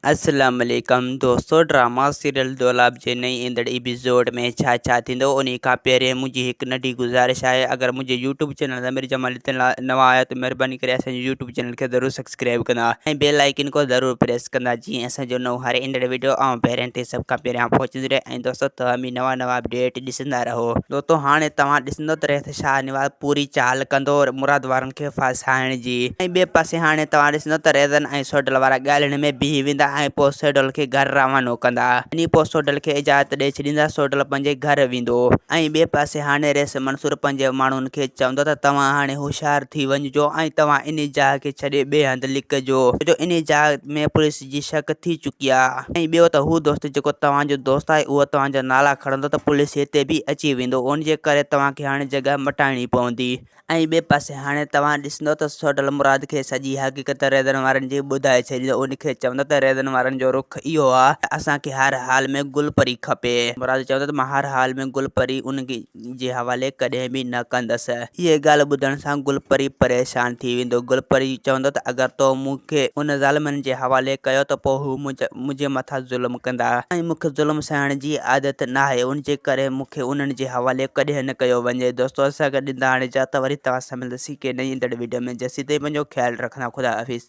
السلام عليڪم دوستو ڊراما سيريل دولاب جي نئين ايندڙ ايپيسوڊ ۾ ڇا ڇا ٿيندو انهي کان پهرين منهنجي هڪ ننڍي گذارش آهي اگر منهنجي يوٽيوب چينل ضمير جمالي تي نوان آهيو ته مهرباني ڪري اسان جي يوٽيوب چينل کي ضرور سبسڪرائب ڪندا ۽ بيل آئيڪن کي ضرور پريس ڪندا جيئن اسان جو نئون هر ايندڙ وڊيو اوهان پهرين تي سڀ کان پهريان پهچندي رهي ۽ دوستو توهان به نوان نوان اپڊيٽ ڏسندا رهو. دوستو هاڻي توهان ڏسندو ته رهي شاهنواز پوري چال ڪندو مراد وارن کي ڦاسائڻ جي ۽ ٻئي پاسي هاڻي توهان ڏسندو ته ريزن ۽ سوڍل وارا ڳالهين ۾ بيهي ويندا ۽ پوء سوڍل کي گهر روانو ڪندا يعني پوء سوڍل کي اجازت ڏئي ڇڏيندا سوڍل پنهنجي گهر ويندو ۽ ٻئي پاسي هاڻي رئيس منصور پنهنجي ماڻهن کي چوندو ته توهان هاڻي هوشيار ٿي وڃجو ۽ توهان انهي جاء کي ڇڏي ٻئي هنڌ لڪجو ڇو جو انهي جاء ۾ پوليس جي شڪ ٿي چڪي آ ۽ ٻيو ته هو دوست جيڪو توهان جو دوست آهي اهو توهان جا نالا کڻندو ته پوليس هتي به اچي ويندو ان جي ڪري توهان کي هاڻي جڳهه مٽائڻي پوندي ۽ ٻئي پاسي هاڻي توهان ڏسندو ته سوڍل مراد کي سڄي حقيقت ريزن وارن جي ٻڌائي ڇڏيندو ان کي چوندو ته ريزن وارن جو رخ اهو آ ته اسان کي هر حال ۾ گل پري کپي مراد چوندو ته مان هر حال ۾ گل پري ان جي حوالي ڪڏهن به نه ڪندس. اها ڳالهه ٻڌڻ سان گل پري پريشان ٿي ويندو. گل پري چوندو ته اگر تو مون کي ان ظالمن جي حوالي ڪيو ته پوء هو منهنجي مٿان ظلم ڪندا ۽ مون کي ظلم سهڻ جي عادت ناهي ان جي ڪري مون کي انهن جي حوالي ڪڏهن نه ڪيو وڃي. دوستو اسان کي ڏيندا هاڻي اجازت وري توهان سان ملنداسين ڪنهن نئين ايندڙ وڊيو ۾ جيسين تائين پنهنجو خيال رکندا خدا حافظ.